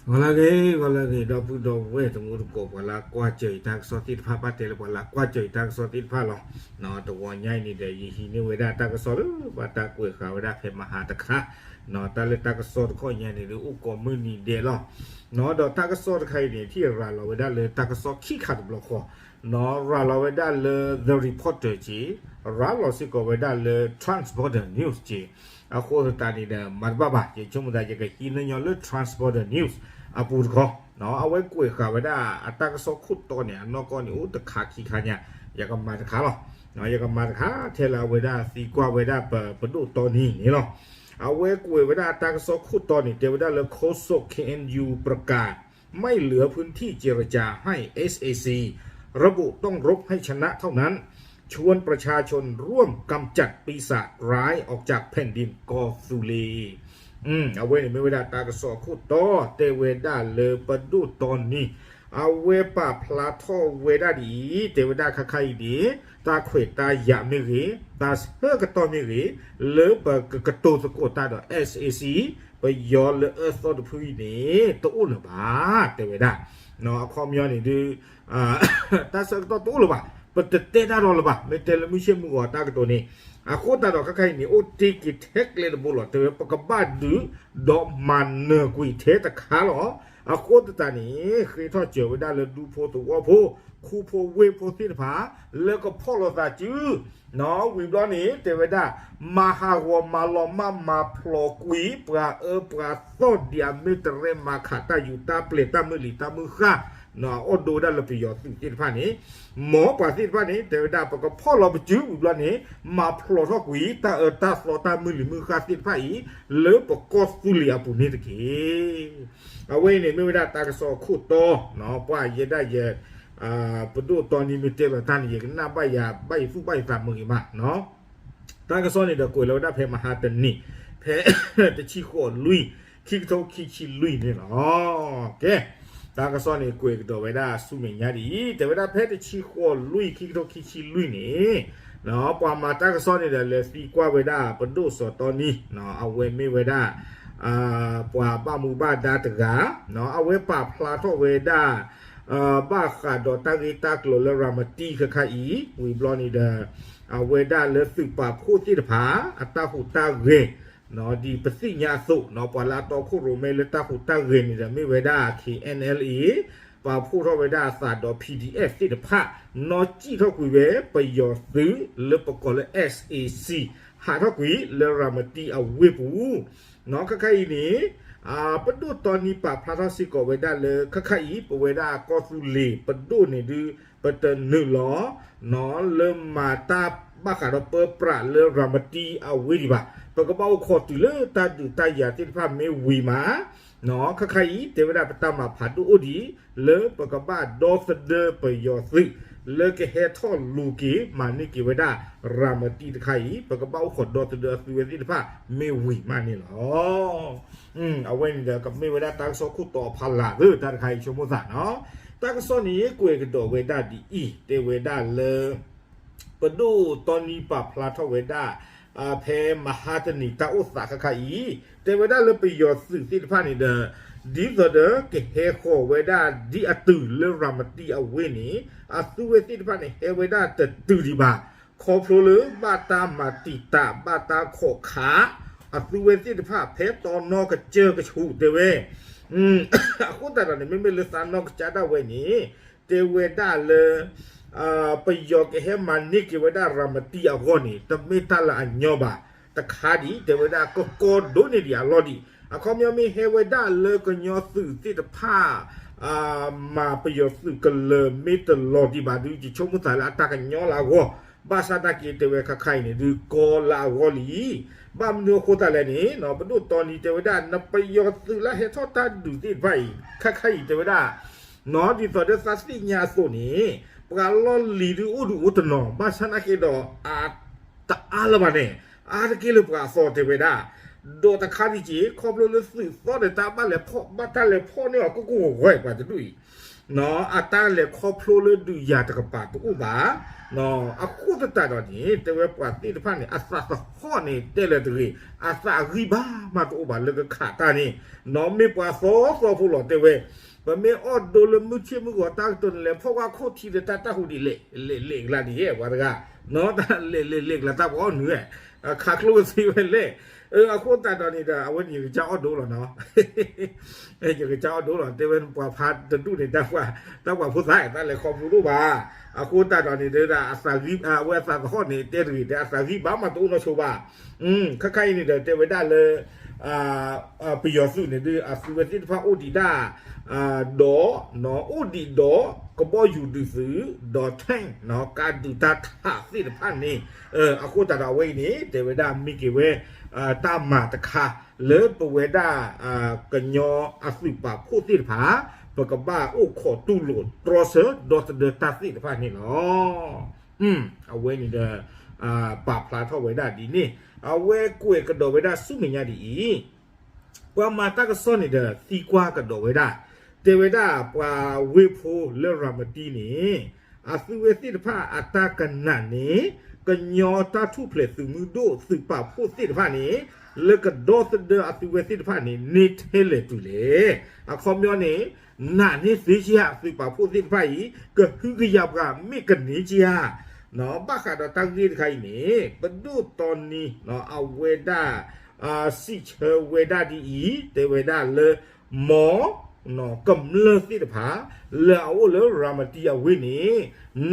ဂီၤလၢအဂ့ၤ ဂီၤလၢအဂ့ၤ ဒီပုၢ်ဒီဝဲၢ်တံၤသကိး ပှၤလၢကွၢ်စၢၤအံၤတၢ်ကစီၣ်သ့ၣ်တဖၣ် ဘၣ်တဲလၢပှၤလၢကွၢ်စၢၤအံၤတၢ်ကစီၣ်သ့ၣ်တဖၣ်လီၤ. တဂီၤညါအံၤန့ၣ်ဒီး ယဟံးန့ၢ်ဝဲဒၣ်တၢ်ကစီၣ်လၢ ဘၣ်တၢ်ကွဲးဃာ်ဝဲဒၣ်ဖဲမဟါတခါ, တၢ်လၢတၢ်ကစီၣ်တခီညါန့ၣ်ဒီး အိၣ်ကိးမုၢ်နံၤဒဲးလီၤ. ဒီးတၢ်ကစီၣ်တခါအံၤန့ၣ် ထံၣ်ရၤလီၤဝဲဒၣ်လၢတၢ်ကစီၣ်ခံခါတဘျီဃီ, ရၤလီၤဝဲဒၣ်လၢ The Reporter က့, ရၤလီၤစ့ၢ်ကီးဝဲဒၣ်လၢ Transborder News က့. အဃိသတးန့ၣ်ဒီး မၤတဘၣ်ဘၣ်, ယဆိကမိၣ်သး ယကဟံးန့ၢ်ညီလၢ Transborder News အပူၤတခီ, အဝဲကွဲးဃာ်ဝဲဒၣ်အတၢ်ကစီၣ်ခိၣ်တီန့ၣ် အနီၢ်ကီၢ်န့ၣ် အိၣ်တခါခံခါညါ, ယကမၤတခါလီၤ. ယကမၤတခါထဲလၢအဝဲဒၣ်သံကွၢ်ဝဲဒၣ်ပ ပဒိၣ်တီနံန့ၣ်လီၤ. အဝဲကွဲးဝဲဒၣ်အတၢ်ကစီၣ်ခိၣ်တီန့ၣ် တဲဝဲဒၣ်လၢ โฆษก เคเอ็นยู ประกาศ ไม่เหลือพื้นที่เจรจาให้ เอสเอซี ระบุต้องรบให้ชนะเท่านั้น ชวนประชาชนร่วมกำจัดปีศาจร้ายออกจากแผ่นดินกอซูเล အဝဲန့ၣ်မ့ၢ်ဝဲဒၣ်တၢ်ကစီၣ်အခိၣ်တီ တဲဝဲဒၣ်လၢပဒိၣ်တီနံ အဝဲပာ်ဖျါထီၣ်ဝဲဒၣ်ဒ်အံၤ, တဲဝဲဒၣ်ခါခါအံၤန့ၣ် တၢ်ခွဲးတၢ်ယာ်မ့ၢ်ဂ့ၤ, တၢ်ဆၢကတီၢ်မ့ၢ်ဂ့ၤ, လၢပကကတိၤသကိးတၢ်ဒီး SAC ပယီၤလၢအၢသီတဖုအံၤန့ၣ် တအိၣ်လၢၤဘၣ်, တဲဝဲဒၣ်. အခီပညီန့ၣ်ဒုး တၢ်ဆၢကတီၢ်တအိၣ်လၢၤဘၣ်, ပတတဲတၢ်ဒီးလၢၤဘၣ်, မ့ၢ်တဲလၢမုၢ်ဆ့ၣ်မုၢ်ဂီၤတၢ်ကတိၤန့ၣ်. အဃိသတးဒီးခါခါအံၤန့ၣ် အိၣ်တ့ၢ်က့ၤထဲကျဲတဘိလီၤ, တဲဝဲပကဘၣ်ဒုးဒီးမၤနၢၤကွံာ်ထဲတခါလီၤ. အဃိသတးန့ၣ် ဃ့ထီၣ်စၢၤဝဲဒၣ်လၢဒူဖိသဝီဖိ ခူဖိဝ့ၢ်ဖိသ့ၣ်တဖၣ် လၢကဖီၣ်လိာ်သးစု ဝံၤဘျီန့ၣ် တဲဝဲဒၣ် မၤဟးဂီၤမၤလီၤမၢ်မၤဖျိးကွံာ် ပှၤအၢပှၤသီဒ်အမ့ၢ်တရဲမၤခးတၢ်ယူၤတၢ်ပျဲၤတၢ်မုၢ်လံၤတၢ်မုၢ်ဃၢ် အီၣ်ဒိဝဲဒၣ်လၢပယီၤသုးသ့ၣ်တဖၣ်န့ၣ်, မ်ပှၤသ့ၣ်တဖၣ်န့ၣ် တဲဝဲဒၣ် ပကဖီၣ်လီၤပစုဝံၤဘျီန့ၣ် မၤဖျိးထီၣ်ကွံာ် တၢ်အၢတၢ်သီတၢ်မုၢ်လံၤမုၢ်ဃၢ်သ့ၣ်တဖၣ်အံၤ လၢပကီၢ်သူလ့ၤအပူၤန့ၣ်တက့ၢ်. အဝဲအံၤန့ၣ်မ့ၢ်ဝဲဒၣ်တၢ်ကစီၣ်အခိၣ်တီ, ပှၤယဲဒၣ်ယဲ ပဒိၣ်တီနံမ့ၢ်တဲလီၤတၢ်န့ၣ် ယကနၣ်ဘၣ်ယၤ ဘၣ်ယသူၣ်ဘၣ်ယသးမုာ်ဂ့ၤမး. တၢ်ကစီၣ်န့ၣ်ဒီးကွဲးလီၤဝဲဒၣ်ဖဲမဟါတနံၤ ဖဲတဆံဃိးလွံၢ် ခံကထိခံဆံလွံၢ်န့ၣ်လီၤ. ကဲ, တၢ်ကစီၣ်န့ၣ်ကွဲးကဒီးဝဲဒၣ်ဆူမဲာ်ညါဒ်အံၤ, တဲဝဲဒၣ်ဖဲတဆံဃိးလွံၢ် ခံကထိခံဆံလွံၢ်န့ၣ် ပှၤမၤတၢ်ကစီၣ်န့ၣ်ဒီးလဲၤသံကွၢ်ဝဲဒၣ်ပဒိၣ်စီၤတီနံ, အဝဲမ့ၢ်ဝဲဒၣ် ပှၤဘၣ်မူဘၣ်ဒါတဂၤ, အဝဲပာ်ဖျါထီၣ်ဝဲဒၣ် ဘၣ်ဃးဒီးတၢ်ဂ့ၢ်တၢ်ကျိၤလၢရၤမတံခါခါအံၤ ဝံၤဘျီန့ၣ်ဒီး အဝဲဒၣ်လၢသုးပာ်ဖှိၣ်သ့ၣ်တဖၣ် အတၢ်ဟူးတၢ်ဂဲၤ ဒ်ပသ့ၣ်ညါအသိး ပှၤလၢအတီခိၣ်ရိၣ်မဲလၢတၢ်ဟူးတၢ်ဂဲၤန့ၣ်ဒီး မ့ၢ်ဝဲဒၣ် KNLA ပာ်ဖှိၣ်ထီၣ်ဝဲဒၣ်အသးဒီး PDF သ့ၣ်တဖၣ် နီၢ်ကံၣ်ထီၣ်ကွံာ်ဝဲပယီၤသုးလၢပကိးလၢ SAC ဟးထီၣ်ကွံာ်လၢရၤမတံအဝ့ၢ်ပူၤ ခါခါအံၤန့ၣ် ပဒိၣ်တီနံပာ်ဖျါထီၣ်စ့ၢ်ကီးဝဲဒၣ်လၢ ခါခါအံၤ ပဝဲဒၣ်ကီၢ်သူလ့ၤပဒိၣ်န့ၣ်ဒုး ပတနုာ်လီၤ လၢမၤတၢ်ဘၣ်ဃးဒီးပၢပြးလၢရၤမတံအဝ့ၢ်ဒံးဘၣ်. ပကဘၣ်အိၣ်ခိးတုၤလၢတၢ်ဒုးတၢ်ယၤသ့ၣ်တဖၣ်မ့ၢ်ဝံၤမး ခါခါအံၤ တဲဝဲဒၣ်ပတၢ်မၤဖးဒိၣ်အိၣ်ဒံး လၢပကဘၣ်ဒီသဒၢပယီၤသုး လၢကဟဲထီၣ်လူၤက့ၤ မၤန့ၢ်က့ၤဝဲဒၣ် ရၤမတံတခါအံၤ ပကဘၣ်အိၣ်ခိးဒီသဒၢအသုဝဲသ့ၣ်တဖၣ် မ့ၢ်ဝံၤမးန့ၣ်လီၤ. အဝဲန့ၣ်ဒီး ကမ့ၢ်ဝဲဒၣ်တၢ်ကစီၣ်ခိၣ်တီအဖီလာ်သ့ၣ် တၢ်တခါအံၤဆိကမိၣ်သးနီၤ. တၢ်ကစီၣ်န့ၣ် ကွဲးကဒီးဝဲဒၣ်ဒ်အံၤ တဲဝဲဒၣ်လၢ ပဒိၣ်တီနံပာ်ဖျါထီၣ်ဝဲဒၣ် ဖဲမဟါတနံၤတၢ်အိၣ်သးခါခါအံၤ တဲဝဲဒၣ်လၢပယီၤသုးသ့ၣ်တဖၣ်န့ၣ်ဒီး ဒ်သိးဒီးကဟဲဃီၤဝဲဒၣ်ဒ်အတုၤလၢရၤမတံအဝ့ၢ်န့ၣ် အသုဝဲသ့ၣ်တဖၣ်န့ၣ် ဟဲဝဲဒၣ်တတုၤဒံးဘၣ် ခီဖျိလၢဘၣ်တၢ်မၤတံာ်တာ် ဘၣ်တၢ်ခိးခး အသုဝဲသ့ၣ်တဖၣ် ဖဲတီနီကစၢၢ်ကဆူးတဲဝဲ အဃိသတးဒီးန့ၣ် မ့မ့ၢ်လၢသးနီၢ်ကစၢ်ဒၣ်ဝဲန့ၣ် တဲဝဲဒၣ်လၢ ပယီၤကဟဲမၤန့ၢ်က့ၤဝဲဒၣ်ရၤမတံအဂီၢ်န့ၣ် တမ့ၢ်တၢ်လၢအညီဘၣ် တခါဒံး တဲဝဲဒၣ်ကကီဒိၣ်န့ၢ်ဒံးအလီၢ်ဒံး အခီပညီမ့ၢ်ဟဲဝဲဒၣ်လၢကညီသုးသ့ၣ်တဖၣ် မၤပယီၤသုးကလၢၤမ့ၢ်တလီၤဒံးဘၣ်ဒုး ယဆိကမိၣ်သးလၢအတၢ်ကညီလၢအဂီၢ် ဘၣ်ဆၣ်သနာ်က့တဲဝဲခါခါအံၤန့ၣ် ဒုးကီလၢအဂီၢ်လံ ဘၣ်မနုၤအဃိသတးလဲၣ်န့ၣ် ပဒိၣ်တီနံတဲဝဲဒၣ် နပယီၤသုးလၢဟဲထီၣ်တၢ်ဒုးသ့ၣ်တဖၣ်အံၤ ခါခါအံၤတဲဝဲဒၣ် နီၢ်ဒ်သိးဒီးသးသ့ၣ်ညါအသိးန့ၣ် ပှၤလီၢ်လံၤဒုးအိၣ်ဒုးအိၣ်တနီၤ ဘၣ်ဆၣ်သနာ်က့ဒီး အတအါလၢၤဘၣ်န့ၣ် အါတက့ၢ်လၢပှၤအသီတဲဝဲဒၣ် ဒီးတခါဒံးက့ၤ ခီဖျိလၢသုးသီဒီးတၢ်ဘၣ်လဲၤဖီၣ် ဘၣ်တၢ်လဲၤဖီၣ်န့ၢ်အီၤကိၢ်ကိၢ်ဂီၤဂီၤပှၤတဒူၣ်အံၤ အတၢ်လဲၤခီဖျိလၢဒုးယၤတကပၤတအိၣ်ဘၣ်. အဃိသတးဒီးန့ၣ် တဲဝဲပှၤသ့ၣ်တဖၣ်န့ၣ် အသးသဟီၣ်န့ၣ်တဲလၢၤတဂ့ၤ, အသးအဂံၢ်ဘါမးတအိၣ်ဘၣ်လၢကခးတၢ်န့ၣ်, မ့ၢ်ပှၤသီသီဖိလီၤတဲဝဲ, ပမ့ၢ်အီၣ်ဒိလၢမုၢ်ဆ့ၣ်မုၢ်ဂီၤတၢ်ကတိၤန့ၣ် လဲၤဖီၣ်ဝဲခိၣ်ထံလၢတၢ်တၢ်ဟူးဒ်လဲၣ်, လဲၤလဲၤကလါဒ်ယဲၢ်ပှၤတဂၤ, တၢ်လဲၤလဲၤလဲၤကလါတၢ်ပှၤအီၣ်နုၤ, ခးကျိကသ့ဝဲလဲၣ်. အဃိသတးဒီးန့ၣ်ဒီး အဝဲန့ၣ်ယကစၢ်အီၣ်ဒိလီၤနီၤ ယကစၢ်အီၣ်ဒိလီၤ တဲဝဲပှၤဖးတဒူၣ်န့ၣ် တၢ်ပှၤဖိသၣ်တၢ်လဲၤခီဖျိတအိၣ်ဘၣ်. အဃိသတးဒီးန့ၣ်ဒီး အဝဲအသးသဟီၣ်န့ၣ် တဲတဂ့ၤ တဲအသးဂံၢ်ဘါမးတအိၣ်နီၢ်ဆိဘၣ်. ခဲခါအံၤန့ၣ်ဒီး တဲဝဲဒၣ်လၢ ပယီၤသုးန့ၣ်ဒီး အသုးဝဲသ့ၣ်တဖၣ်အိၣ်ဒံးဒၣ် ဒီး အိၣ်ဒံးဒီး ကဘီယူၤဒုးသုး ဒီး tank ကးဒုးတၢ်ထးသ့ၣ်တဖၣ်န့ၣ်, အဃိသတးဒီးအဝဲအံၤန့ၣ် တဲဝဲဒၣ်မ့ၢ်က့ၤဝဲ တၢ်မၤတခါ လၢပဝဲဒၣ် ကညီအသုးပာ်ဖှိၣ်သ့ၣ်တဖၣ် ပကဘၣ်အိၣ်ခိးတူၢ်လိာ်တြီဆၢဒီသဒၢတၢ်သ့ၣ်တဖၣ်န့ၣ်လီၤ. အဝဲန့ၣ်ဒီး ပာ်ဖျါထီၣ်ဝဲဒၣ်ဒ်န့ၣ် အဝဲကွဲးကဒီးဝဲဒၣ်ဆူမဲာ်ညါဒ်အံၤ, ပှၤမၤတၢ်ကစီၣ်န့ၣ်ဒီး သံကွၢ်ကဒီးဝဲဒၣ်, တဲဝဲဒၣ်ပှၤဝ့ၢ်ဖိလၢရၤမတံန့ၣ် အသုဝဲသ့ၣ်တဖၣ်အတၢ်ကနၣ်န့ၣ် ကညီတၢ်ထူၣ်ဖျဲးသုးမုၢ်ဒိၣ်သုးပာ်ဖှိၣ်သ့ၣ်တဖၣ်န့ၣ် လၢကဒီသဒၢအသုဝဲသ့ၣ်တဖၣ်န့ၣ် န့ၢ်ထဲလဲၣ်တုၤလဲၣ်. အခီပညီန့ၣ် နာ်န့ၢ်သ့က့ၤဧါ သုးပာ်ဖှိၣ်သ့ၣ်တဖၣ်အံၤ ကဟုကယာ်ပှၤမ့ၢ်ကန့ၢ်က့ၤဧါ. ဘၣ်ဃးဒီးတၢ်ဂ့ၢ်တခါအံၤန့ၣ် ပဒိၣ်တီနံ အဝဲဒၣ် စံးဆၢဝဲဒၣ်ဒ်အံၤ တဲဝဲဒၣ်လၢ မ် ကမျၢၢ်သ့ၣ်တဖၣ် လၢအအိၣ်လၢရၤမတံအဝ့ၢ်န့ၣ်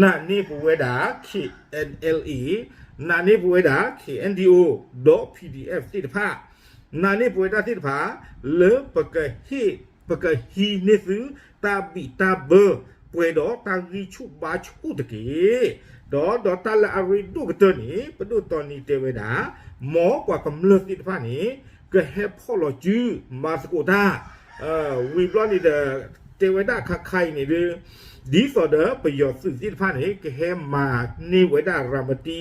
နာ်န့ၢ်ပဝဲဒၣ် KNLA, နာ်န့ၢ်ပဝဲဒၣ် KNDO ဒီး PDF သ့ၣ်တဖၣ်, နာ်န့ၢ်ပဝဲဒၣ်သ့ၣ်တဖၣ် လၢပကဟ့ၣ် ပကဟံးန့ၢ်သု တၢ်ဘံၣ်တၢ်ဘၢ ပှဲၤဒီးတၢ်ဂံၢ်ဆူၣ်ဘါဆူၣ်တက့ၢ်. ဒီးဒီးတၢ်လၢအရ့ဒိၣ်ကတၢၢ်န့ၣ် ပဒိၣ်တီနံတဲဝဲဒၣ် မ်ပှၤကမျၢၢ်သ့ၣ်တဖၣ်န့ၣ် ကဟဲဖီၣ်လီၤစု မၤသကိးတၢ် ဝံၤဘျီန့ၣ်ဒီး တဲဝဲဒၣ်ခါခါအံၤန့ၣ်ဒီး ဒ်သိးဒီးပယီၤသုးသ့ၣ်တဖၣ်န့ၣ် ကဟဲမၤန့ၢ်ဝဲဒၣ်ရၤမတံ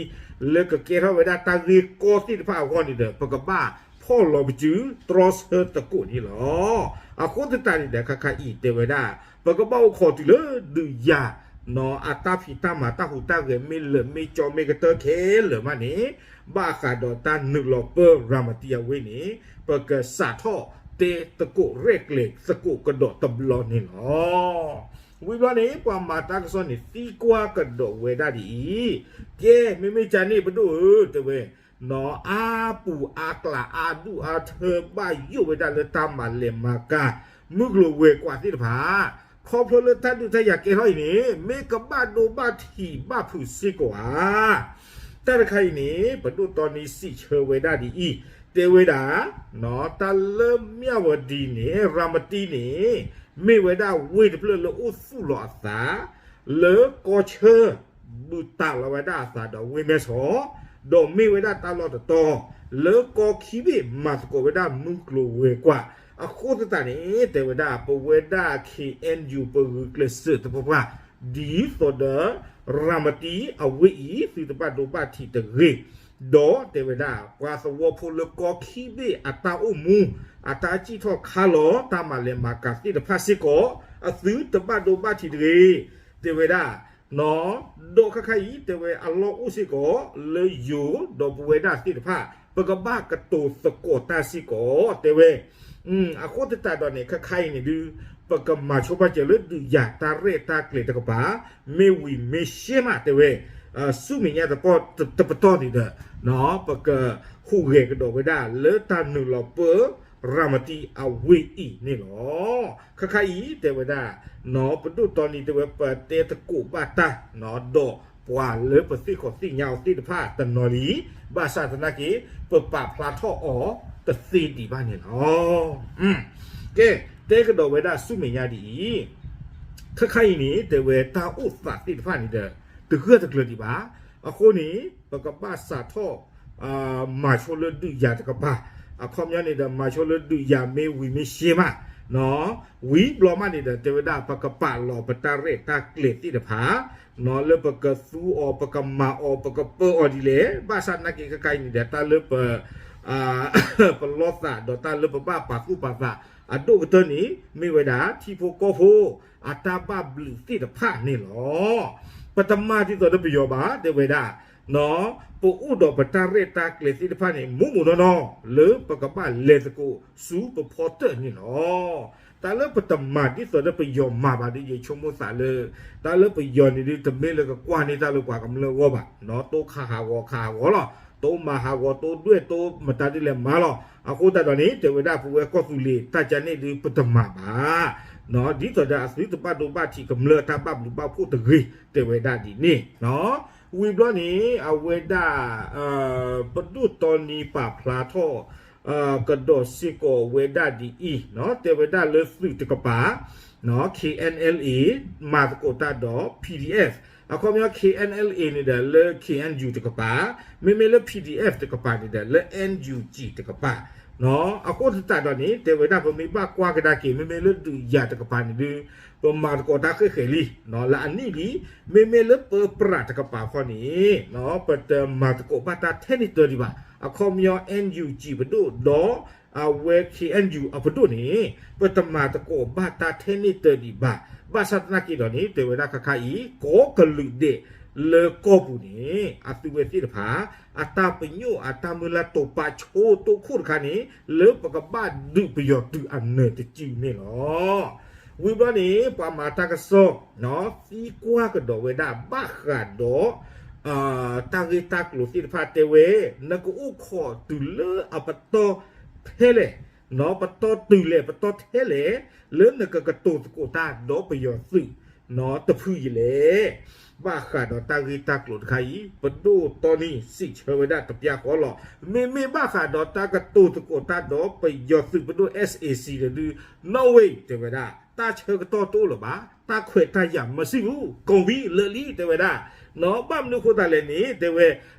လၢကကဲထီၣ်ဝဲဒၣ်တၢ်ဂ့ၢ်ကီသ့ၣ်တဖၣ်အဂီၢ်န့ၣ်ဒီး ပကဘၣ်ဖီၣ်လီၤပစု တြီဆၢသကိးန့ၣ်လီၤ. အဃိသတးန့ၣ်ဒီး ခါခါအံၤတဲဝဲဒၣ် ပကဘၣ်အိၣ်ခိးတုၤလၢဒုးယၤ အတၢ်ဖံးတၢ်မၤတၢ်ဟူးတၢ်ဂဲၤမ့ၢ်လၢာ်မ့ၢ်ကၠီမ့ၢ်ကတၢၢ်ခဲလၢာ်မးန့ၣ် ဘၣ်ဃးဒီးတၢ်နုာ်လီၤပၢရၤမတံအဝ့ၢ်န့ၣ် ပကစးထီၣ်တဲသကိးရဲၣ်ကျဲၤသကိးကဒီးတဘျီန့ၣ်လီၤ. ဝံၤဘျီန့ၣ် ပှၤမၤတၢ်ကစီၣ်န့ၣ် သံကွၢ်ကဒီးဝဲဒၣ်ဒ်အံၤ, ကဲ မ့မ့ၢ်ကန့ၣ်ပဒိၣ်ဧၢ တဲဝဲ နီၢ်အါပူၤအါကျးအါဒူၣ်အါထၢဘၣ်ယိၣ်ဝဲဒၣ်လၢတၢ်မၤလဲၤမၤကၤ မုၢ်ကျိၤဝဲၤကွာ်သ့ၣ်တဖၣ် ခီဖျိလၢတၢ်ဒုးတၢ်ယၤကဲထီၣ်အံၤန့ၣ် မ့ၢ်ကဘၣ်ဒိဘၣ်ထံးဘၣ်ဖုးစ့ၢ်ကီးဧါ. တၢ်တခါအံၤန့ၣ် ပဒိၣ်တီနံစံးဆၢဝဲဒၣ်ဒ်အံၤ, တဲဝဲဒၣ် တၢ်လၢမၠၣ်ဝတံၤန့ၣ် ရၤမတံန့ၣ် မ့ၢ်ဝဲဒၣ်ဝ့ၢ်တဖျၢၣ်လၢအိၣ်သူၣ်လီၤအသး လၢကီၢ်ဆၢ ဘုးတၢ်လီၤဝဲဒၣ်အသးဒီးဝ့ၢ်မဲဆီး, ဒီးမ့ၢ်ဝဲဒၣ်တၢ်လီၢ်တတီၤ လၢကီၢ်ခံဘ့ၣ်မၤသကိးဝဲဒၣ်မုၢ်ကျိၤဝဲၤကွာ်, အဃိသတးန့ၣ် တဲဝဲဒၣ် ပဝဲဒၣ် K N U ပဂုာ်ကျဲးစၢးသပှၢ်ပှၢ် ဒ်သိးဒီး ရၤမတံအဝ့ၢ်အံၤ သုတဘၣ်ဒိဘၣ်ထံးတဂ့ၤ, ဒီးတဲဝဲဒၣ် ပှၤသဝီဖိလၢကီၢ်ခံဘ့ၣ်အတၢ်အိၣ်မူ အတၢ်စံၣ်ထီၣ်ခါလီၤ တၢ်မၤလဲၤမၤကၤသ့ၣ်တဖၣ်စ့ၢ်ကီး အသုတဘၣ်ဒိဘၣ်ထံးတဂ့ၤ, တဲဝဲဒၣ် ဒီးခါခါအံၤ တဲဝဲအလီၢ်အိၣ်စ့ၢ်ကီး လၢယိၤဒီးပဝဲဒၣ်သ့ၣ်တဖၣ် ပကဘၣ်ကတိၤသကိးတၢ်စ့ၢ်ကီး တဲဝဲ, အဃိသတးဒီးန့ၣ် ခါခါအံၤန့ၣ်ဒုး ပကမၤဆိဘၣ်စၢၤလၢဒုးယၤတၢ်ရဲၣ်တၢ်ကျဲၤတကပၤ မ့ၢ်ဝံၤမ့ၢ်ရှဲမး တဲဝဲ, ဆူမဲာ်ညါတပတီၢ်န့ၣ်ဒီး ပကဟူးဂဲၤကဒီးဝဲဒၣ် လၢတၢ်နုာ်လီၤပၢ ရၤမတံအဝ့ၢ်အံၤန့ၣ်လီၤ. ခါခါအံၤ တဲဝဲဒၣ် ပဒိၣ်တီနံတဲဝဲ ပတဲသကိးဘၣ်တၢ် ဒီးပှၤလၢပသ့ၣ်ခီၣ်သ့ၣ်ညါအီၤသ့ၣ်တဖၣ်တနီၤလံ, ဘၣ်ဆၣ်သနာ်က့ ပပာ်ဖျါထီၣ်အီၤတသ့ဒံးဘၣ်န့ၣ်လီၤ. ကဲ တဲကဒီးဝဲဒၣ်ဆူမဲာ်ညါဒ်အံၤ, ခါခါအံၤန့ၣ် တဲဝဲတၢ်အိၣ်သးသ့ၣ်တဖၣ်န့ၣ်ဒီး တဂၢၢ်တကျၢၤဒံးဘၣ်. အဃိန့ၣ် ပကဘၣ်စးထီၣ် မၤဆိလၢဒုးယၤတကပၤ, အခီပညီန့ၣ်ဒီး မၤဆိလၢဒုးယၤမ့ၢ်ဝံၤမ့ၢ်ရှဲမး, ဝံၤဘျီမးန့ၣ်ဒီး တဲဝဲဒၣ် ပကပာ်လီၤပတၢ်ရဲၣ်တၢ်ကျဲၤသ့ၣ်တဖၣ် လၢပကသူအီၤ ပကမၤအီၤ ပကပၢအီၤဒ်လဲၣ်, ဘၣ်ဆၣ်သနာ်က့ ခါခါအံၤန့ၣ်ဒီး တၢ်လၢပ ပလီၢ်သးဒီးတၢ်လၢပဘၣ်ပာ်သူၣ်ပာ်သး အဒိၣ်ကတၢၢ်န့ၣ် မ့ၢ်ဝဲဒၣ် ထံဖိကီၢ်ဖိ အတၢ်ဘၣ်ဘျုးသ့ၣ်တဖၣ်န့ၣ်လီၤ. ပတမၤဒ်သိးဒီးပယီၤဘၣ် တဲဝဲဒၣ်, ပအိၣ်ဒီးပတၢ်ရဲၣ်တၢ်ကျဲၤသ့ၣ်တဖၣ်န့ၣ် မိၢ်မိၢ်နီၢ်နီၢ် လၢပကဘၣ်လဲၤသကိးဆူပဖီတၢၣ်န့ၣ်လီၤ. တၢ်လၢပတမၤဒ်သိးဒီးပယီၤမၤဘၣ်ဒီး ယဆိကမိၣ်သးလၢ တၢ်လၢပယီၤန့ၣ်ဒုး တမ့ၢ်လၢကကွၢ်န့ၢ်တၢ်လၢပှၤကမျၢၢ်အဂီၢ်ဘၣ်, တိၢ်ခးဟးဂီၤခးဟးဂီၤလီၤ, တိၢ်မၤဟးဂီၤ တိၢ်ဒွဲၣ်တိၢ်မတၤဒ်လဲၣ်မၤလီၤ. အဃိသတးဒီးန့ၣ် တဲဝဲဒၣ်ပဝဲကီၢ်သူလ့ၤတၢ်ကန့ၣ်ဒုး ပတမၤဘၣ်, ဒ်သိးဒီးအသုတဘၣ်ဒိဘၣ်ထံးကမျၢၢ်တၢ်ဘၣ်ဘျုးဘၣ်ဖှိၣ်တဂ့ၤ တဲဝဲဒၣ်ဒ်န့ၣ်. ဝံၤဘျီန့ၣ် အဝဲဒၣ် ပဒိၣ်တီနံၤပာ်ဖျါထီၣ် ကဒီးစ့ၢ်ကီးဝဲဒၣ်ဒ်အံၤ, တဲဝဲဒၣ်လၢသုးတကပၤ K N L A မၤသကိးတၢ်ဒီး P D F, အခီပညီ K N L A န့ၣ်ဒီးလၢ K N U တကပၤ, မ့မ့ၢ်လၢ P D F တကပၤန့ၣ်ဒီးလၢ N U G တကပၤ. အဃိသတးဒီးန့ၣ် တဲဝဲဒၣ်ပမ့ၢ်ဘၣ်ကွၢ်ကဒါက့ၤ မ့မ့ၢ်လၢဒုးယၤတကပၤန့ၣ်ဒုး ပမၤသကိးတၢ်ဃဲၣ်ဃဲၣ်လံ, လၢအနံၣ်လံ, မ့မ့ၢ်လၢပပြးတကပၤခီန့ၣ် ပတမၤသကိးဘၣ်တၢ်ထဲန့ၣ်တၢ်ဒံးဘၣ်. အခီပညီ N U G ပဒိၣ်ဒီး အဝဲ K N U အပဒိၣ်န့ၣ် ပတမၤသကိးဘၣ်တၢ်ထဲန့ၣ်တၢ်ဒံးဘၣ်. ဘၣ်ဆၣ်သနာ်က့ဒီးန့ၣ် တဲဝဲဒၣ်ခါခါအံၤ ကိးကလုာ်ဒဲးလၢကီၢ်ပူၤန့ၣ် အသုဝဲသ့ၣ်တဖၣ် အတၢ်ပညိၣ်အတၢ်မုၢ်လၢ်တိာ်ပာ်ဆိတိၢ်ခိၣ်တခါန့ၣ် လၢပကဘၣ်ဒုးပယီၤသုးအနၢၤတစုန့ၣ်လီၤ. ဝံၤဘျီန့ၣ် ပှၤမၤတၢ်ကစီၣ် သံကွၢ်ကဒီးဝဲဒၣ်ဘၣ်ဃးဒီး တၢ်ဂ့ၢ်တၢ်ကျိၤသ့ၣ်တဖၣ်တဲဝဲ နကအိၣ်ခိးတုၤလၢအပတီၢ်ထဲလဲၣ်, ပတီၢ်တုၤလဲၣ် ပတီၢ်ထဲလဲၣ် လၢနကကတိၤသကိးတၢ်ဒီးပယီၤသုးတဖုအံၤလဲၣ်. ဘၣ်ဃးဒီးတၢ်ဂ့ၢ်တၢ်ကျိၤတခါအံၤ ပဒိၣ်တီနံၤစံးဆၢဝဲဒၣ်တပျၢ်ဃီလီၤ. မ့မ့ၢ်ဘၣ်ဃးဒီးတၢ်ကတိၤသကိးတၢ်ဒီးပယီၤသုးပဒိၣ် S A C န့ၣ်ဒုး no way တဲဝဲဒၣ် တၢ်ဆၢကတီၢ်တအိၣ်လၢၤဘၣ်, တၢ်ခွဲးတၢ်ယာ်မၤစံၣ်ပူၤ ကိးဝံၤလၢာ်လံ တဲဝဲဒၣ်. ဘၣ်မနုၤအဃိသတးလဲၣ်န့ၣ် တဲဝဲ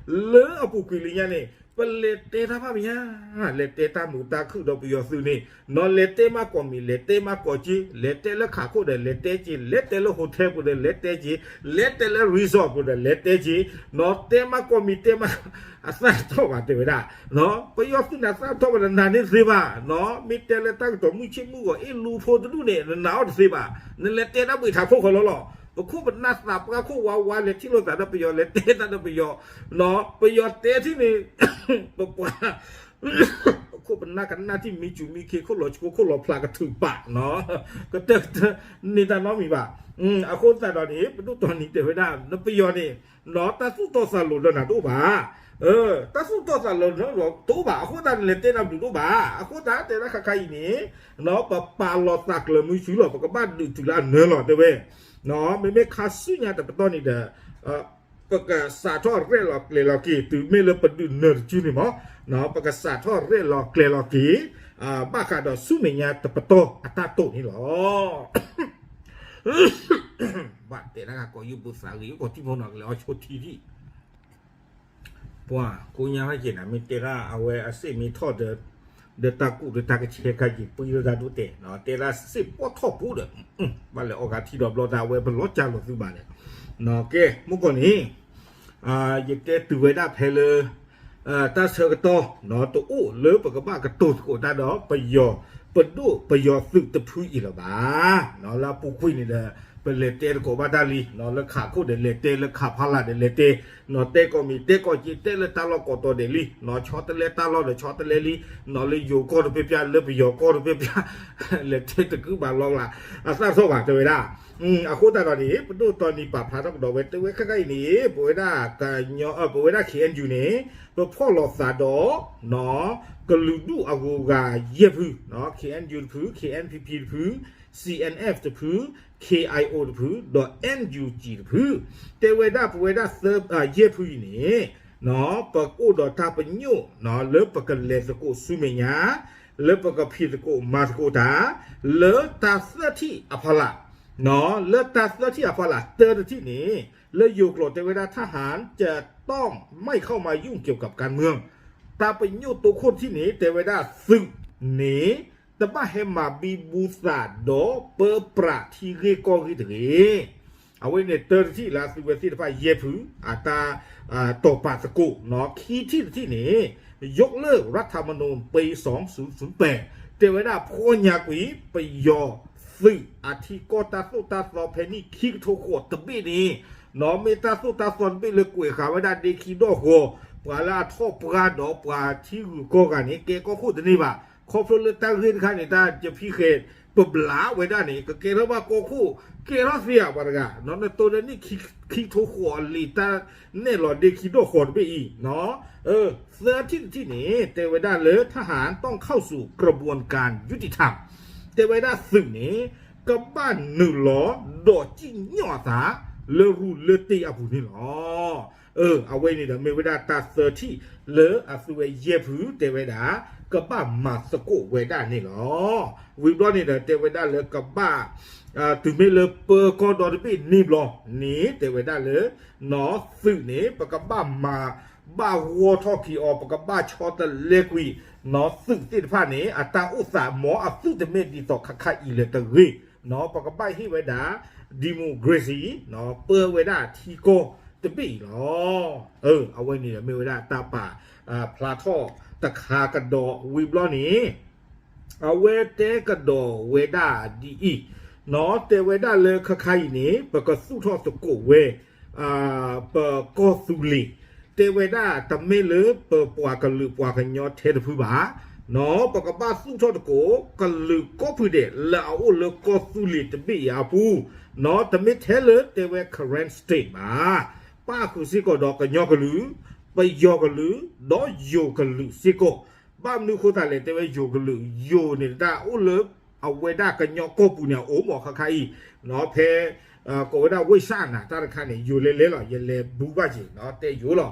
လၢအပူၤကွံာ်လံညါန့ၣ် ပလဲၤတဲတၢ်ဘၣ်မ့ၢ်ညါ, လဲၤတဲတၢ်မုာ်တၢ်ခုၣ်ဒီးပယီၤသုးန့ၣ် နီၢ်လဲၤတဲမးကိးမံၤ လဲၤတဲမးကိးက့ၤ, လဲၤတဲလၢခးခိၣ်ဒီးလဲၤတဲက့ၤ, လဲၤတဲလၢ hotel ပူၤဒီးလဲၤတဲက့ၤ, လဲၤတဲလၢ resort ပူၤဒီးလဲၤတဲက့ၤ, နီၢ်တဲမးကိးမံၤတဲမး အသၣ်ထီၣ်ဘၣ် တဲဝဲဒၣ်. ပယီၤသုးန့ၣ်အသၣ်ထီၣ်ဘၣ်ဒီးနၤန့ၣ်သ့ဘၣ်, မ့ၢ်တဲလၢတၢ်ကတိၤမုၢ်ဆ့ၣ်မုၢ်ဂီၤ အ့ၣ်လူဖိတဒူၣ်န့ၣ် နနာ်အီၤတသ့ဘၣ်, နလဲၤတဲတၢ်ဘှံးထးခိၣ်ဃီလီၤလီၤ. ပခိၣ်ပနၢ်သးပှၢ်ခိၣ်ဝါဝါ လဲၤထံၣ်လိာ်သးဒီးပယီၤ လဲၤတဲတၢ်ဒီးပယီၤ, ပယီၤတဲထံၣ်န့ၣ် ပပှၤ ပခိၣ်ပနၢ်ကနၣ်ထံၣ်မံစူၤမံခ့ ခိၣ်လီၤဆိခိၣ်လီၤဖျးကထုးပာ် ကတၢၢ်ကတၢၢ်န့ၢ်တၢ်နီတမံၤဘၣ်. အဃိသတးဒီးန့ၣ် ပဒိၣ်တီနံၤတဲဝဲဒၣ် နပယီၤန့ၣ် တၢ်သူၣ်တီသးလိၤဒီးနၤတအိၣ်ဘၣ်, တၢ်သူၣ်တီသးလိၤဒီးနၤတအိၣ်ဘၣ်, အဃိသတးန့ၣ် လဲၤတဲနၤဘျုးတအိၣ်ဘၣ်. အဃိသတးတဲဒၣ်ခါခါအံၤန့ၣ် ပပာ်လီၤသးကျၢၤမုၢ်ဆူၣ်လီၤ, ပကဘၣ်ဒုးတုၤလၢအနၢၤလီၤ တဲဝဲ. မ့မ့ၢ်ခါဆူညါတပတီၢ်န့ၣ်ဒီး ပကစးထီၣ်ရဲၣ်လီၤကျဲၤလီၤက့ၤ တုၤမ့ၢ်လၢပဒုးနၢၤတစုန့ၣ်မး, ပကစးထီၣ်ရဲၣ်လီၤကျဲၤလီၤက့ၤ ဘၣ်ဃးဒီးဆူမဲာ်ညါတပတီၢ်အတၢ်တိာ်န့ၣ်လီၤ. ဘၣ်တဲဒၣ်ကိးယုၢ်ဘုသးဂ့ၤ ယိကီၢ်ထံဖိနီၤကလဲၤအီၤဆိထံဒံး ပှၤကိးညါဟဲက့ၤနၤ မ့ၢ်တဲဒၣ်အဝဲအစ့ၣ်မ့ၢ်ထီၣ်ဒီး ဒီးတၢ်ကူၣ်ဒီးတၢ်ကဆဲခါက့ၤ ပှံၤလၢတၢ်ဒိၣ်တဲာ် တဲဒၣ်စ့ၣ်ပီၣ်ထီၣ်ပူၤဒီး ဘၣ်လဲၤအီၣ်ဂၤထံဒီးဘျီတၢ် အဝဲပလီၢ်ကၢ်လိာ်သုဘၣ်ဒီး ကဲ မုၢ်ကီၢ်န့ၣ် ယတဲတုၤဝဲဒၣ်ဖဲလၢ တၢ်ဆၢကတီၢ်တအိၣ်လၢပကဘၣ်ကတိၤသကိးတၢ်ဒီးပယီၤ ပဒိၣ်ပယီၤသုးတဖုအံၤလၢၤဘၣ်. လၢအပူၤကွံာ်န့ၣ်ဒီး ပလဲၤတဲသကိးဘၣ်တၢ်လံ, လၢခးခိၣ်ဒီးလဲၤတဲ, လၢခးဖီလာ်ဒီးလဲၤတဲ, တဲကိးမံၤတဲကိးက့ၤ တဲလၢတၢ်လီၢ်ကိးတီၤဒဲးလံ, ဆီတလဲတၢ်လီၢ်ဒီးဆီတလဲလံ, လၢယိၤကီၢ်တပျၢ်ပျၢ် လၢပယီၤကီၢ်တပျၢ်ပျၢ် လဲၤတဲတကုဘၣ်လီၤလၢ် အသၣ်ထီၣ်ဘၣ် တဲဝဲဒၣ်. အဃိသတးဒီးန့ၣ် ပဒိၣ်တီနံၤပာ်ဖျါထီၣ်ကဒီးဝဲ တဲဝဲခဲခါအံၤန့ၣ် ပဝဲဒၣ်ကညီ ပဝဲဒၣ် K N U န့ၣ် ပဖီၣ်လိာ်သးဒီး ကလုာ်ဒူၣ်အဂုၤအဂၤယဲၢ်ဖု K N U တဖု K N P P တဖု C N F တဖု K I O တဖု ဒီး N U G တဖု တဲဝဲဒၣ်ပဝဲဒၣ်သၢ ယဲၢ်ဖုအံၤန့ၣ် ပကအိၣ်ဒီးတၢ်ပညိၣ် လၢပကလဲၤသကိးဆူမဲာ်ညါ လၢပကဖံးသကိးမၤသကိးတၢ် လၢတၢ်သၢထံၣ်အဖီလာ် လၢတၢ်သၢထံၣ်အဖီလာ် တၢတထံၣ်န့ၣ် လၢယိၤကျိာ်တဲဝဲဒၣ် ทหารจะต้องไม่เข้ามายุ่งเกี่ยวกับการเมือง တၢ်ပညိၣ်တိခိၣ်တထံၣ်န့ၣ် တဲဝဲဒၣ်သုးန့ၣ် တဘၣ်ဟဲမၤဘံဘူသးဒီးပပြးထံဂ့ၢ်ကီၢ်ဂ့ၢ်တဂ့ၤ. အဝဲန့ၣ်တၢတထံၣ်လၢသုဝဲသ့ၣ်တဖၣ်ယဲၢ်ဖု အတၢ်တိာ်ပာ်သကိး ခံထံၣ်တထံၣ်န့ၣ် ยกเลิกรัฐธรรมนูญปีสองศูนย์ศูนย์แปด တဲဝဲဒၣ်ဖီၣ်ညါကွံာ် ပယီၤသုးအထံကီၢ်တၢ်သိၣ်တၢ်သီဖဲနံၣ်ခံကထိဃိးတဘ့ၣ်န့ၣ်, နီၢ်မ့ၢ်တၢ်သိၣ်တၢ်သီတဘ့ၣ်လၢကွဲးဃာ်ဝဲဒၣ်ဒ့ခံဒီၣ်ဃီၤ, ပှၤလၢအထီၣ်ပှၢ်ဒီးပှၤထံဂုၤကီၢ်ဂၤန့ၣ် ကဲကီၢ်ခိၣ်တန့ၢ်ဘၣ်. ခီဖျိလၢတၢ်ဂ့ၢ်တခါန့ၣ် တၢ်ယဖံဃဲၤပဘျးဝဲဒၣ်န့ၣ် ကကဲထီၣ်ဘၣ်ကီၢ်ခိၣ် ကဲထီၣ်သ့ဧါ ပှၤတဂၤ, နတိၢ်ဒီးနံၣ်ခံကထိဃိးအလံာ်တၢ်နဲၣ်လီၤဒ့ခံဒီၣ်ဃီၤတဘ့ၣ်အံၤ, သၢထံၣ်တထံၣ်န့ၣ် တဲဝဲဒၣ်လၢ ทหารต้องเข้าสู่กระบวนการยุติธรรม တဲဝဲဒၣ်သုးန့ၣ် ကဘၣ်နုာ်လီၤဒီးစံၣ်ညီၣ်အသး လၢရူလၢတ့ၢ်အပူၤန့ၣ်လီၤ. အဝဲန့ၣ်ဒီးမ့ၢ်ဝဲဒၣ်တၢ်သၢထံၣ်လၢအသုးဝဲယဲၢ်ဖုတဲဝဲဒၣ် ကဘၣ်မၤသကိးဝဲဒၣ်န့ၣ်လီၤ. ဝံၤဘျီန့ၣ်ဒီးတဲဝဲဒၣ်လၢကဘၣ် တုၤမ့ၢ်လၢပၢကီၢ်ဒီတဘ့ၣ်န့ၣ်ဘျီန့ၣ် တဲဝဲဒၣ်လၢ နီၢ်သုးန့ၣ် ပကဘၣ်မၤဘၣ်ဂီၢ်ထီၣ်က့ၤအီၤ ပကဘၣ်ဆီတလဲကွံာ် နီၢ်သုးသ့ၣ်တဖၣ်န့ၣ် အတၢ်အိၣ်သးမ်အသုးတမ့ၢ်ဒ်သိးခါခါအံၤလၢၤတဂ့ၤ, နီၢ်ပကဘၣ်ဟ့ၣ်ဝဲဒၣ် democracy နီၢ်ပၢဝဲဒၣ်ထံကီၢ်တဘ့ၣ်အံၤလီၤ. အဝဲန့ၣ်ဒီးမ့ၢ်ဝဲဒၣ်တၢ်ပာ်ဖျါထီၣ်တခါကဒီးဝံၤဘျီန့ၣ် အဝဲတဲကဒီးဝဲဒၣ်ဒ်အံၤ, နီၢ်တဲဝဲဒၣ်လၢခါခါအံၤန့ၣ် ပကသူၣ်ထီၣ်သကိးဝဲ ပကီၢ်သူလ့ၤ, တဲဝဲဒၣ်တမ့ၢ်လၢပပှၤကလုာ်ပှၤကညီထဲတဖုဘၣ်, နီၢ်ပကဘၣ်သူၣ်ထီၣ်သကိး ကလုာ်ကိးဖုဒဲးလၢအအိၣ်လၢကီၢ်သူလ့ၤတဘ့ၣ်အံၤအပူၤ, နီၢ်တမ့ၢ်ထဲလၢတဲဝဲ Karen State ဘၣ်, ပၣ်ဃုာ်စ့ၢ်ကီးဒီးကညီကလုာ်, ပယီၤကလုာ်, ဒီးယိၤကလုာ်စ့ၢ်ကီး, ဘၣ်မနုၤဃိသတးလဲၣ် တဲဝဲယိၤကလုာ်, ယိၤန့ၣ်တၢ်အိၣ်လၢ အဝဲဒၣ်ကညီကီၢ်ပူၤန့ၣ် အအိၣ်မးခါခါအံၤ, နီၢ်ဖဲ ကိးဝဲဒၣ်ဝ့ၢ်ဆၣ်အနၢ်တၢ်တခါန့ၣ် ယိၤလဲၤလဲၤလီၤ ယလဲၤဘူးဘၣ်က့ၤ နီၢ်တဲယိၤလီၤ.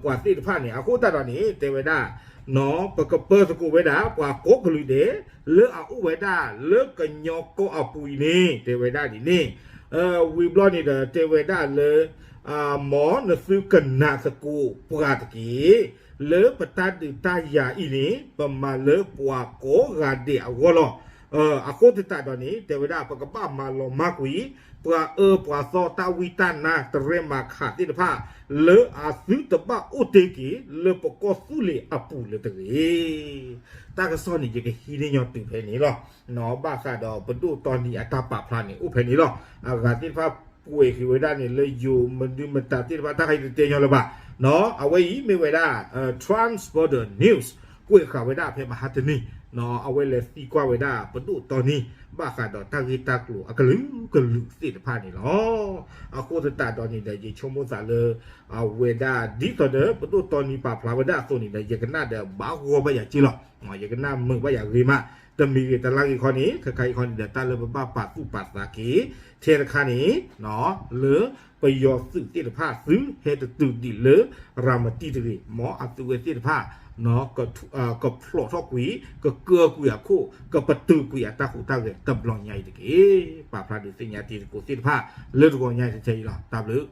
ပှၤသ့ၣ်တဖၣ်န့ၣ် အဃိသတးဒီးန့ၣ် တဲဝဲဒၣ် နီၢ်ပကပၢသကိးဝဲဒၣ် ပှၤကိးကလုာ်ဒဲး လၢအအိၣ်ဝဲဒၣ်လၢကညီကီၢ်အပူၤအံၤန့ၣ် တဲဝဲဒၣ်ဒ်န့ၣ်, ဝံၤဘျီန့ၣ်ဒီးတဲဝဲဒၣ်လၢ မ်နသုကနၣ်သကိးပှၤတက့ၢ်. လၢပတၢ်ဒုးတၢ်ယၤအံၤန့ၣ် ပမၤလၢပှၤကိးဂၤဒဲးအဂီၢ်လီၤ. အဃိသတးဒီးန့ၣ် တဲဝဲဒၣ် ပကဘၣ်မၤလီၤမၢ်ကွံာ် ပှၤအၢပှၤသီတၢ်ဝံတၢ်နါတရဲမၤခးသ့ၣ်တဖၣ် လၢအသုတဘၣ်အိၣ်တ့ၢ်က့ၤ လၢပကီၢ်သူလ့ၤအပူၤလၢၤတဂ့ၤ. တၢ်ကစီၣ်န့ၣ် ယကဟံးန့ၢ်ညီတုၤဖဲန့ၣ်လီၤ. နီၢ်ဘၣ်ဃးဒီးပဒိၣ်တီနံၤအတၢ်ပာ်ဖျါန့ၣ် အိၣ်ဖဲန့ၣ်လီၤ. အဂၤသ့ၣ်တဖၣ်ကွဲးက့ၤဝဲဒၣ်န့ၣ် လၢယိၤမနုၤမတၤသ့ၣ်တဖၣ် တၢ်ခါအံၤတတဲညီလၢၤဘၣ်. နီၢ်အဝဲအံၤမ့ၢ်ဝဲဒၣ် Transborder News ကွဲးဃာ်ဝဲဒၣ်ဖဲမဟါတနံၤ, နီၢ်အဝဲလဲၤသံကွၢ်ဝဲဒၣ်ပဒိၣ်တီနံၤ ဘၣ်ဃးဒီးတၢ်ဂ့ၢ်တၢ်ကျိၤအကလုာ်ကလုာ်သ့ၣ်တဖၣ်န့ၣ်လီၤ. အဃိသတးဒီးန့ၣ်ဒီး ယဆိကမိၣ်သးလၢ အဝဲဒၣ်ဒ်သိးဒီး ပဒိၣ်တီနံၤပာ်ဖျါဝဲဒၣ်အသိးန့ၣ်ဒီး ယကနၣ်ဒီးဘၣ်ဂီၢ်ဘၣ်ယၤက့လီၤ. ယကနၣ်မုာ်ဘၣ်ယၤဂ့ၤမး, တမံၤဂ့ၤတလါဂ့ၤခီန့ၣ် ခဲခါအံၤခီန့ၣ်ဒီး တၢ်လၢပဘၣ်ပာ်သူၣ်ပာ်သးက့ၤ ထဲတခါန့ၣ် လၢပယီၤသုးသ့ၣ်တဖၣ်သုဟဲတတုၤဒံးလၢ ရၤမတံတဂ့ၤ, မ်အသုဝဲသ့ၣ်တဖၣ် ကဖျိးထီၣ်ကွံာ်, ကကၢကွံာ်အခိၣ်, ကပတုာ်ကွံာ်အတၢ်ဟူးတၢ်ဂဲၤတဘျီညါအံၤတက့ၢ်. ပာ်ဖျါဒုးသ့ၣ်ညါတံၤသကိးသ့ၣ်တဖၣ် လၢတဂီၤညါအံၤတထဲအံၤလီၤ. တၢ်ဘျုး